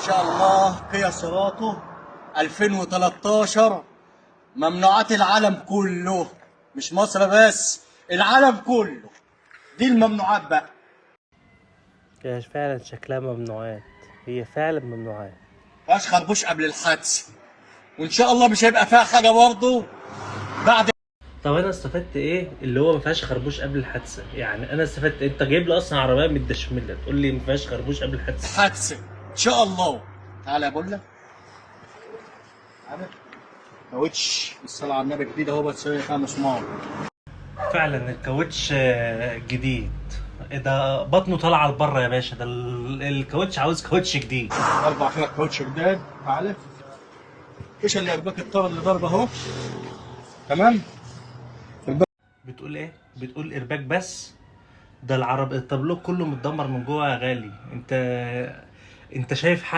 شاء الله كيا سيراتو 2013، ممنوعات العالم كله، مش مصر بس، العالم كله. دي الممنوعات بقى. هي فعلا شكلها ممنوعات، هي فعلا ممنوعات. مفيهاش خربوش قبل الحادثة، وان شاء الله مش هيبقى فيها حاجة برضه بعد. طب انا استفدت ايه اللي هو ما فيهاش خربوش قبل الحادثه؟ يعني انا استفدت إيه؟ انت جايب لي اصلا عربية متدشمله تقول لي ما فيهاش خربوش قبل الحادثه؟ الحادثة ان شاء الله. تعالى يا بولا، تعالى. كاوتش الصلاة على النبي جديد اهو، بس هي فيها مسمار. فعلا الكاوتش جديد. إيه ده؟ بطنه طالعه لبره يا باشا. ده الكاوتش عاوز كاوتش جديد. اربع كده كاوتش جداد. تعالى، مفيش الا ارباك الطار اللي ضرب اهو. تمام. بتقول ايه؟ بتقول ارباك بس؟ ده العرب التابلو كله متدمر من جوه يا غالي. انت شايف حاجه؟